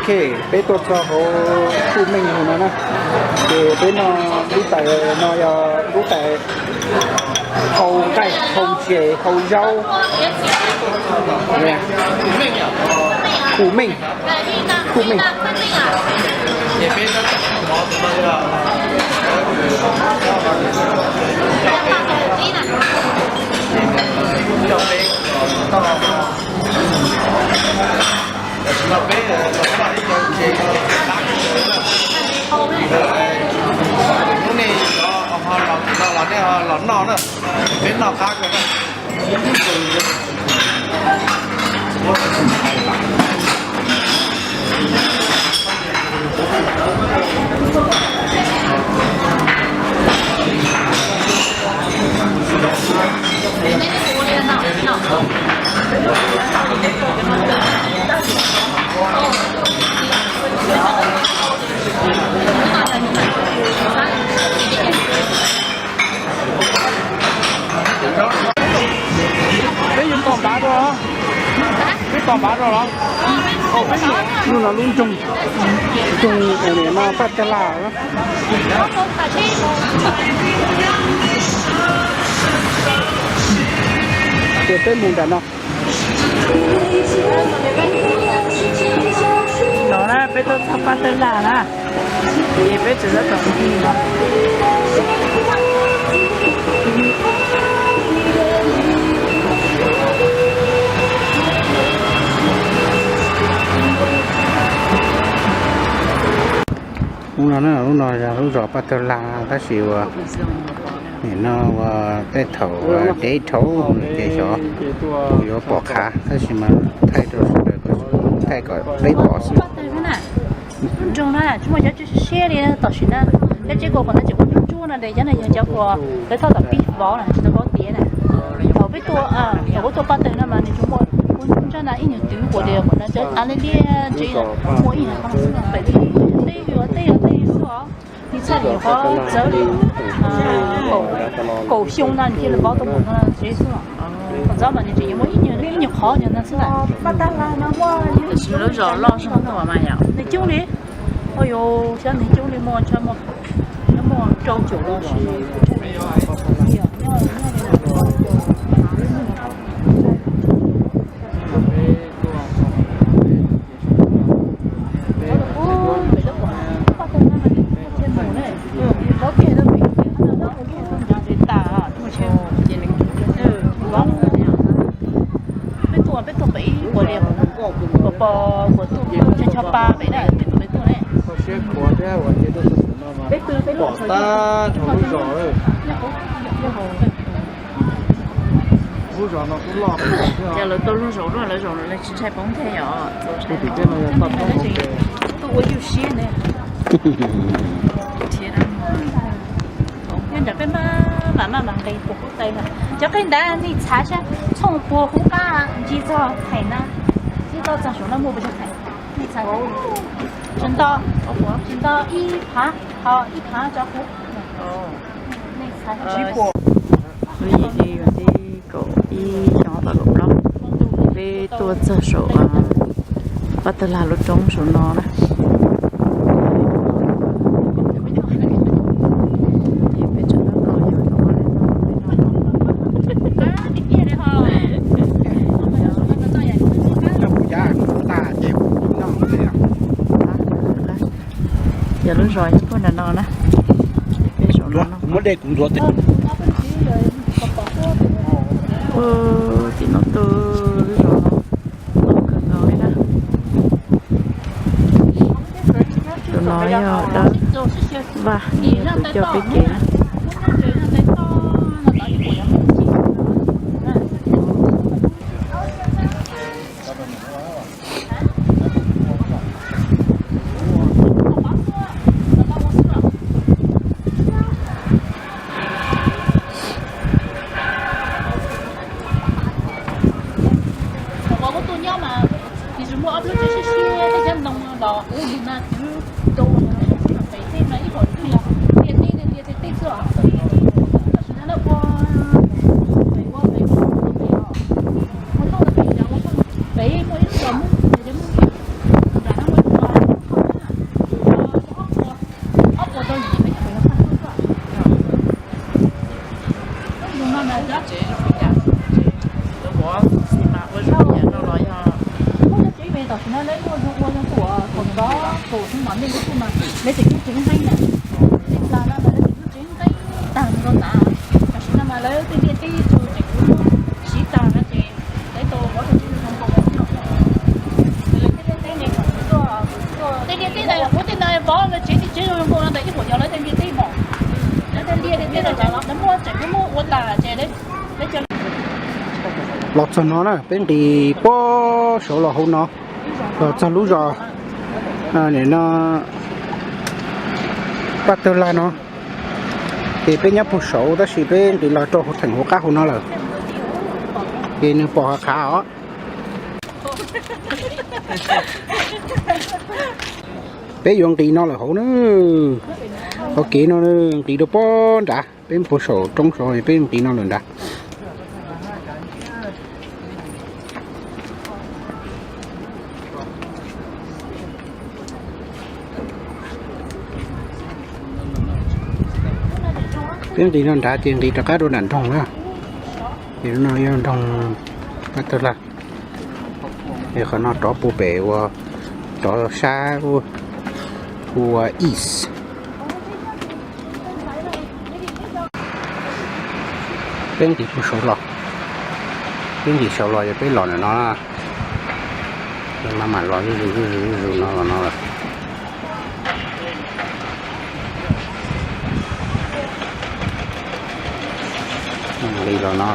Ok, peb tuaj txog hauv Khu Meej no na, ces peb noj lub tais no yog lub tais hau nqaij, hau ntses, hau zaub. Khu Meej, Khu Meej. Tam sim no peb los noj ib co ntses qab kawg na. Hnub no nej cov ho los, kuv no los nej ho los noj na, peb noj qab kawg na. Peb yuav tos npav rau los? Peb tos npav rau los? Lub no lub nroog, nroog no Paj Tag Laj. Ces peb mus nram no. No na, peb tuaj txog Paj Tag Laj na, ces peb tseem tab tom mus no. Lub no, lub no yog lub zos Paj Tag Laj tab sis uas nim no uas tej thaum dev dhau ces xyov yuav pom qhav tab sis mas thaij rau sawv daws, thaij kom peb pom xwb. Nroog no tsis muaj cov siab siab li tam sim na. Cov tsev kuas qhov no tseem muaj ntsuab ntsuab no ces cov no yog cov uas lawv thauj tom pib vauv na, tsis tau paub tiav na. Thaum peb tuaj, thaum peb tuaj Paj Tag no mas nws tsuas muaj ntsuab ntsuab na, ib nyuag twv uas tias qhov no cov av liab liab ntsev muaj ib nyuag qhov xwb no, pem li tej uas tej uas tej xwb os. Nws txhaj li qhov txawv li kaum xyoo no nws thiaj li vauv tau mus no tsev xwb. Qhov ntxov mas nws tseem yuav muaj ib nyuag, ib nyuag qhov nyuag no xwb na. Tam sim lub zos loj zog tuaj mas yom, neeg coob li. Ua yus xyov neeg coob li, muaj, muaj rau caum los sis. Peb tuaj, peb tuaj pem ib puas lias, kuv pom kuv tuaj tshaj pab pem na, peb tuaj, peb tuaj ne. Peb tuaj, peb tuaj pem ib puas lias. Ces lawv tau lub zaum, lub zaum lawv tsis ntshai poob thiab yom. Tuaj ua yus siab ne. Nyob nram peb maj mam maj mam nqis puas hub tais na. Cov qe ntawd nej txhav saib, tshooj puas hub qab ntsig txog theem na. Twb tau txog saum no muaj puas cov theem. Nej txhav, tsis nto, tsis nto ib phav, ho ib phav cov hub. Nej txhav saib. Lub yim li vas thib kaum ib xyoo ob phav kaum plaub, peb tuaj txog saum Paj Tag Laj lub roob saum no na. Ces peb tseem tab tom yuav cov mov li no peb noj. Yog lub zos yog puag nram no na. Peb saum no. Puag tim no tuaj lub zos no, kawg nkaus li na. Tus no yog Dawb Vaj, nws yog tus coj peb kev na. Thaum ub kuv tuaj nyob mas nws tsuas muaj ob lub tsev siab siab, tej cov ntoo los ub ntug na twb tu, pem tej mas ib hom twb yog liaj teb, liaj teb tej xwb os. Tam sim no lawv ua, pem ua pem ua pem os, ua tuaj pem cov ua pem muaj ib co Hmoob, cov Hmoob nram no ua Tam sim no lawv muaj zoo ua zoo tuaj, thaum tod thaum tus nom nej lub tuaj mas lawv tseem muaj tsev nqeeb na, txij plaws no mas lawv tseem muaj tsev nqeeb tag nrho tas. Tam sim no mas lawv tej liaj teb tsuas tseem siv tag no ces lawv tau muab rau tsev zoo nkaus no. Tej liaj teb ntawd kuv tej no pov ntawd tsev tib tsev zoo nkaus no ntawd ib puas yog lawv tej liaj teb no. Lawv tej liaj teb no lawv muab tseem muab ua tas ces lawv Los txog no na peb nqis puag saud los hauv no, los txog lub zos no Paj Tawg Lag no, ces peb nyob puag saud tab sis peb nqis los rau hauv theem hauv qab hauv no lawm, ces nws pom hav qhav os. Peb yuav nqis no lawm hauv na, hauv kev no nqis rau puag nrad, peb puag saum roob saud peb nqis no lawm nrad. Peb nqis no nrad ces nqis rov qab rau nram nroog na. Ces no yog nroog Paj Tawg Lag. Es qhov no rov puag pem ua, rov sab ua east. Peb nqis puag saud los, peb nqis saud los yog peb los ntawm no, maj mam los zuj zus zuj zus zuj zus no los no lawm. Li los no.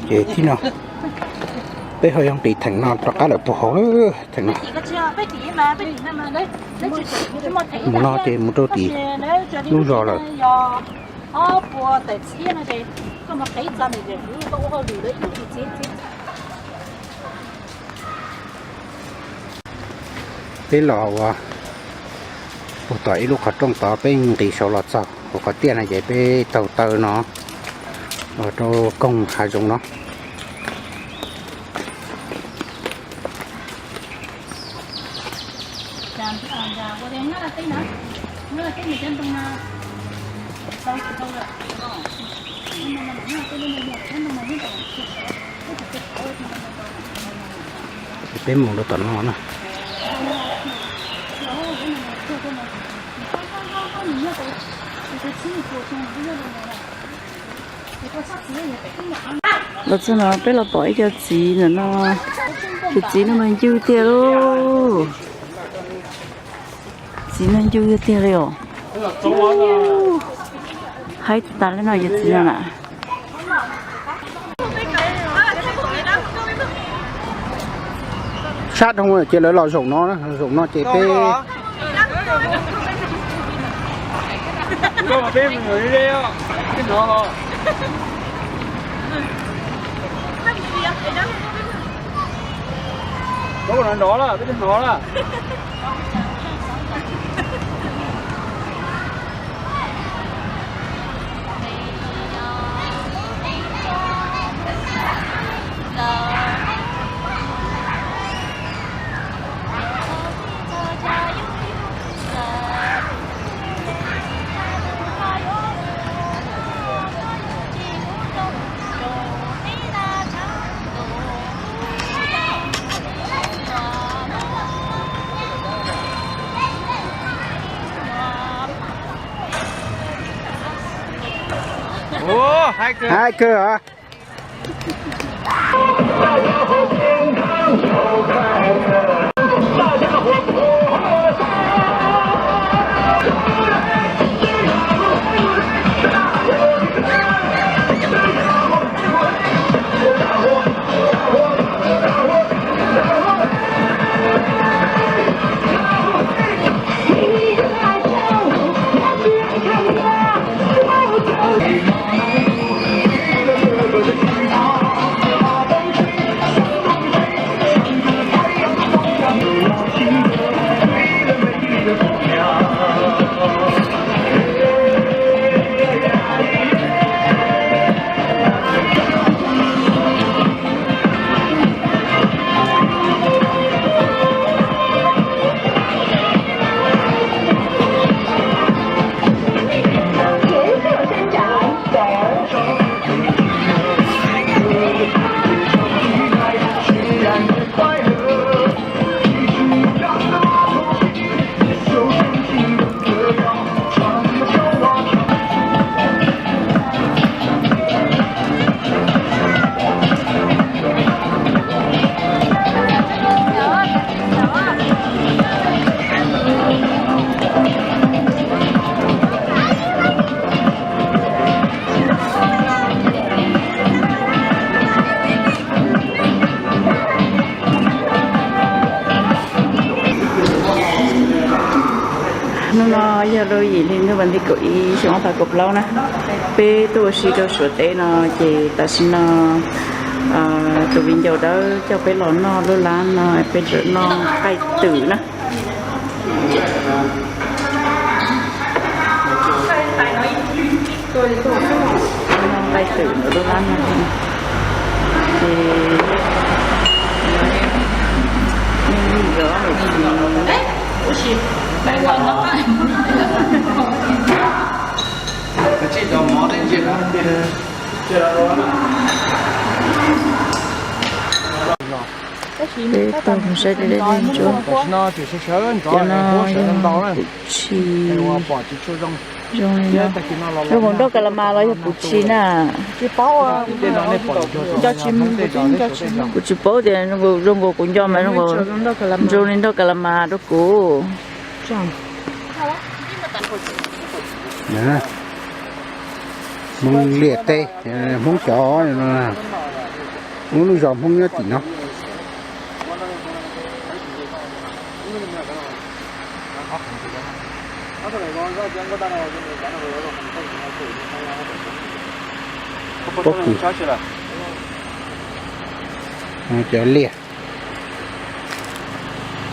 Ces tib no peb ho yuav nqis theem no rov qab lawm puag hauv theem no. Mus no ces mus rau tim lub zos lawm. Peb los ua puag tom ib lub qhov rooj tod, peb nqis saud los txog hauv qhov tiaj no ces peb taug taw no los rau koog hav zoov no. Peb mus rau tom no na. Los txog no peb los pom ib co txiv ntawm no, tus txiv no mas ncw tiag lauj. Txiv no ncw tiag li os. Haib tas li no yog txiv no na. Sab dhau ces lawv los zaum no, zaum no ces peb Ua, hais kawg os. Lub yim hli ntuj vas thib kaum ib xyoo ob phav kaum plaub na, peb tuaj ua si rau Suav teb no, ces tam sim no tus viv ncaus dawb coj peb los noj lub lab no, peb noj qaij twm na. Noj qaij twm ntawm lub lab no, ces peb tuaj mus saib deb deb ntsuab. Cov no yog puv tshis, zoo li no. Zoo nkaus nroj kas las mas los yog puv tshis na? Kuv tsis paub tias zoo nkaus, kuv nco mas zoo nkaus, zoo li nroj kas las mas rau kuv. Hmoob liaj teb, Hmoob cov, lub zos Hmoob nyob tim no. Pob kws, cov liaj.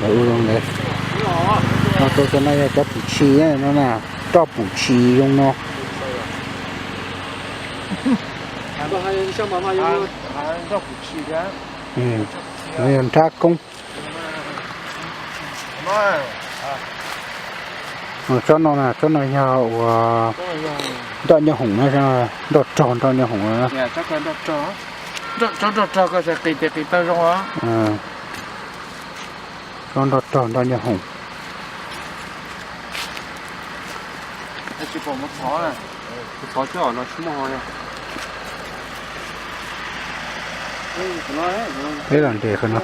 Lawv ua zoo ntawd. Ho rau cov no yog cov pum tshis no na, roj pum tshis zoo no. Yog nrab koob. Tsob no, tsob no yog uas nroj nyooj hoom na, nroj rog nroj nyooj hoom. Tsob nroj rog koj qis tes qis taw zoo. Tsob nroj rog nroj nyooj hoom. Peb los nres qhov no.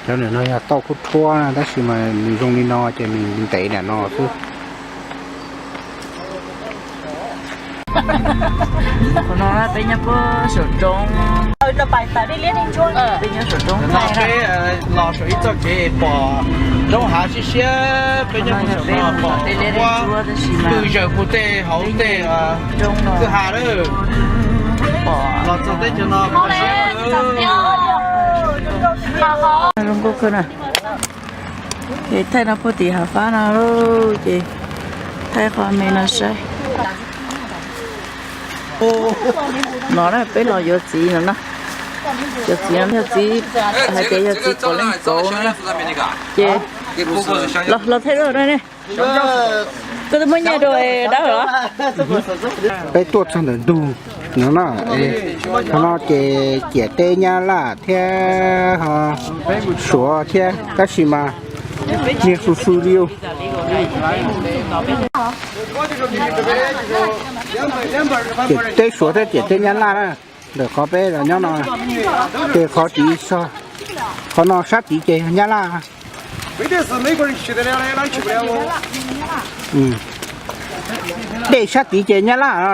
Cov ntawm no yog tauj kub rhuab na, tab sis mas nws zoo li no ces nws ntev nram no xwb. Qhov no peb nyob puag saum roob, peb nyob saum roob no, peb los saum ib txoj kev pom roob hav siab siab, peb nyob puag saum no pom ua twb zawm puag tej hauv tej kwj ha lawm. Los txog teb chaws no pom siab. Zoo nkauj kawg na. Ces thaij no puag tim hav fab no lauj, ces thaij qhov me no saib. No na peb los yuav txiv no na. Yuav txiv no yog txiv, hais tias yog txiv pom leej kauv na. Ces los thaij lub no ne. Koj twb muab nyiaj rau dawb los? Peb tuaj txog ntawm ntug no na, qhov no ces ciam teb Nyab Laj thiab ho Suav thiab, tab sis mas niag su su li. Ciam teb Suav thiab ciam teb Nyab Laj na. Ntawm qhov peb los nyob no, ces qhov tid, qhov no sab tid ces yog Nyab Laj. Dej sab tid ces Nyab Laj no.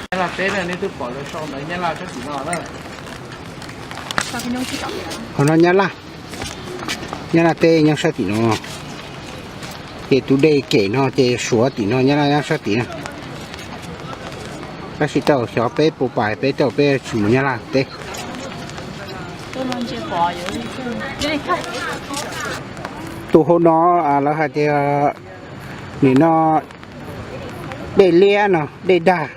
Nyab Laj teb na, nej twb pom lawv sau ntawv Nyab Laj sab tim no na. Qhov no Nyab Laj, Nyab Laj teb nyob sab tim no. Ces tus dej kem no ces Suav tim no, Nyab Laj nyob sab tim no. Tab sis tau xyov peb puas pais, peb tau peb tsis mus Nyab Laj teb. Tus hauv no lawv hais tias nim no dej liab no, dej dag.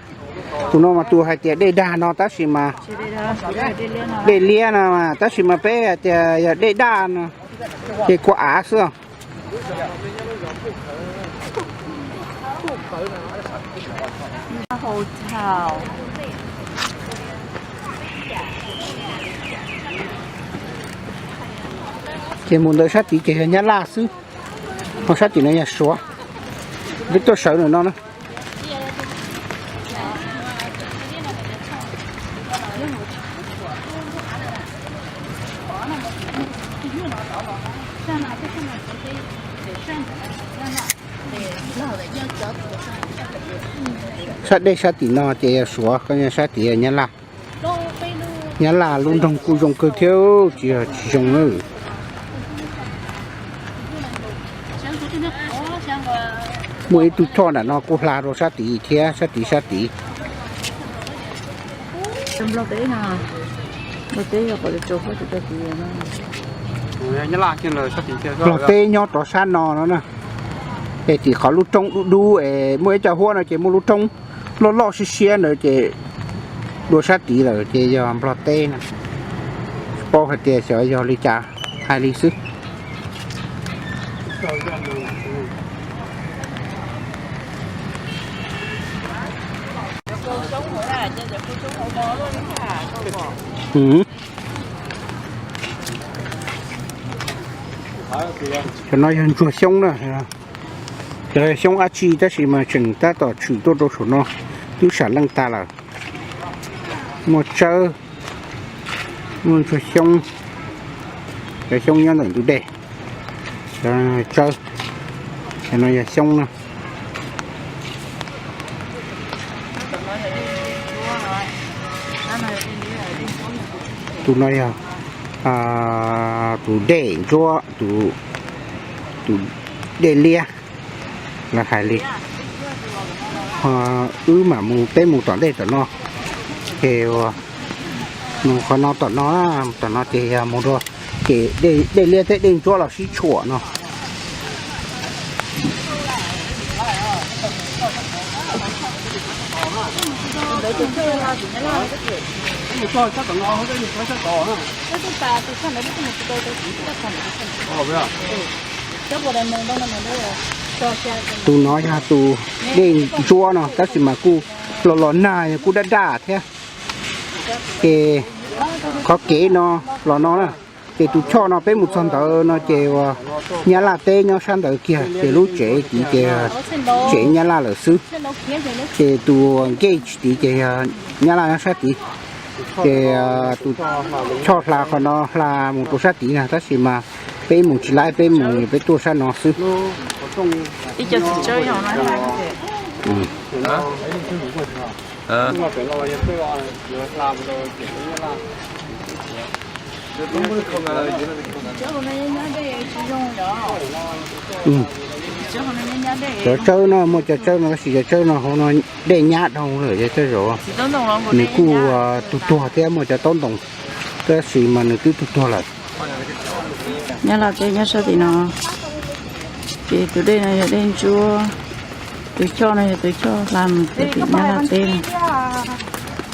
Tus no mas tus hais tias dej dag no tab sis mas, dej liab no mas tab sis mas peb hais tias yog dej daj no, ces kua av xwb. Ces mus ntawm sab tid ces yog Nyab Laj xwb, ho sab tim no yog Suav. Peb tuaj sawv ntawm no na. Sab dej sab tim no ces yog Suav, sab tid yog Nyab Laj. Nyab Laj lub nroog kuj zoo kawg thiab, tsis yog tsis zoo na. Muaj ib tug choj nram no kuj hla rau sab tid thiab, sab tid sab tid. Nplog teb nyob rov sab no no na. Es tim qhov lub roob dub dub es muaj ib co huab no ces muaj lub roob loj loj siab siab ntawd ces dua sab tid lawm ces yog Nplog teb na. Tsis paub hais tias xyov yog li cas, hais li xwb. Cov no yog ntsuag xyoob na. Cov xyoob dab tsi tab sis mas tseem tab tom tshwm tuaj rau saum no, twb sam leej tag lawm. Muaj tsawb, muaj ntsuag xyoob, cov xyoob nyob ntawm ntug dej. Cov tsawb, cov no yog xyoob na. Tus no yog tus dej ntsuab, tus dej liab lawv hais li. Wb mam mus, peb mus tom ntej tom no, ces mus qhov no tom no, tom no ces yog mus dua, ces dej liab thiab dej ntsuab los sib tshuam no. Tus no yog tus dej ntsuab no tab sis mas kuj los los nag, kuj daj daj thiab. Ces qhov kev no los no na, ces tus choj no peb mus txog ntawd no ces uas Nyab Laj teb nyob sab ntawd kiag, ces lub tsev tid ces tsev Nyab Laj lawm xwb. Ces tus gate tid ces yog Nyab Laj nyob sab tid. Ces tus choj hla qhov no hla mus rau sab tid na, tab sis mas peb mus tsis laib, peb mus peb tuaj sab no xwb. Cov tsawb no, muaj cov tsawb no tab sis cov tsawb no hauv no dej nyab dhau lawm, cov tsawb zaum nws kuj tug tuag thiab, muaj cov taub ntoos tab sis mas nws twb tug tuag lawm. Nyab Laj teb nyob sab tim no, ces tus dej no yog dej ntsuab, tus choj no yog tus choj hla mus rau tim Nyab Laj teb no.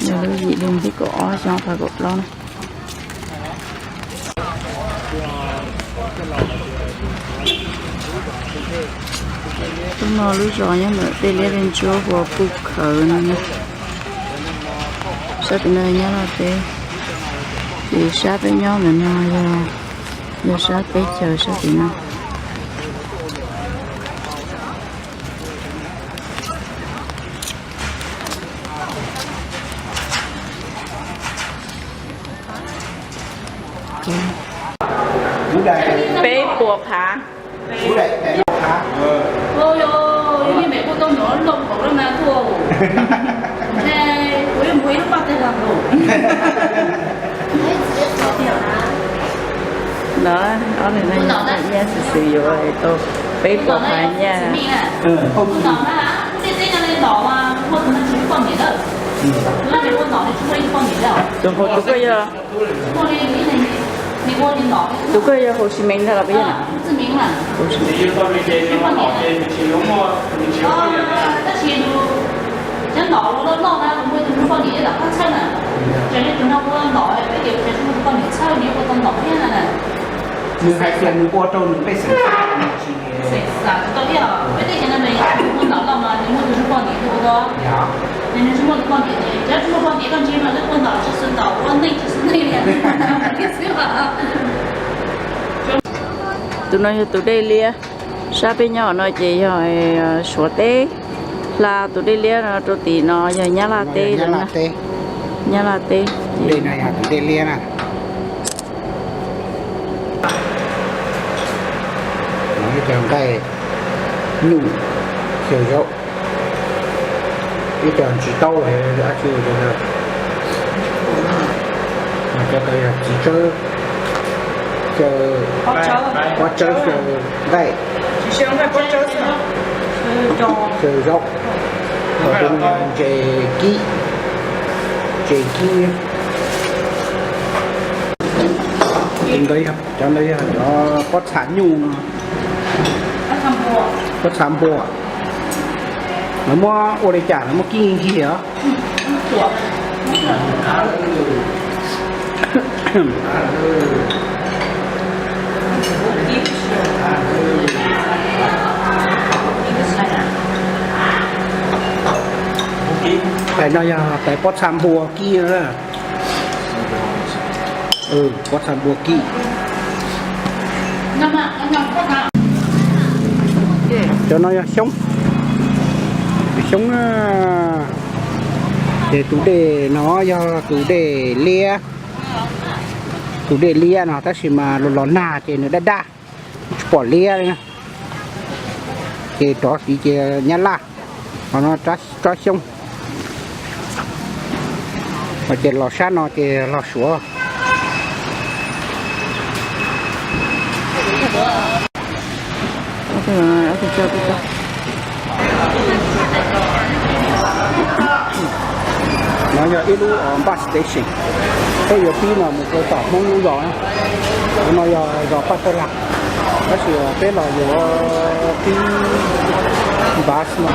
Yog lub yim hli thib kaum ob xyoo ob phav kaum plaub na. Hnub no lub zos nyob ntawm dej liab dej ntsuab hu ua Puj Khawv no na. Sab tim no Nyab Laj teb, ces sab peb nyob ntawm no yog, yog sab teb chaws sab tim no. Peb puas phav. Los ob leeg no nyab xwm xwm yuav tau peb puas phav nyaj. Tus koj yog, tus koj yog Hồ Chí Minh ntag los puas yog na? Nws hais tias nws ua rau nws pej xeem xav tsis, xav tsis tau thiab. Peb tej ces no nws ua ntawm no mas nws muaj tus poj niam ua tau. Nws muaj tus poj niam, cov muaj poj niam koj ntsia mas lawv ua ntawm tsis xav tau, ua neej tsis xav neej li. Tus no yog tus dej liab, sab peb nyob no ces yog Suav teb, hla tus dej liab no rau tim no yog Nyab Laj teb lawm na. Nyab Laj teb. Dej no yog tus dej liab na. Ib co nqaij nyuj, xyaw zaub, ib co ntsis taub los dab tsi. Cov ntawd yog txiv tsawb, pob tsawb xyaw nqaij, xyaw zaub. Ho tus no ntses kib, ntses kib. Cov ntawd yog cov pob txha nyuj no, pob txha npua. Lawv muab ua li cas lawv muab kib ncig os? Tais no yog tais pob txha npua kib na. Pob txha npua kib. Cov no yog xyoob, xyoob. Ces tus dej no yog tus dej liab, tus dej liab no tab sis mas los los nag ces nws daj daj, tsis pom liab li na. Ces rov tid ces nyab laj, ho no tsob xyoob. Ces los sab no ces los suav. No yog ib lub bus station, peb yuav pib no mus rau tom Hmoob lub zos. Tus no yog zos Paj Tawg Lag, tab sis peb los yuav pib bus no.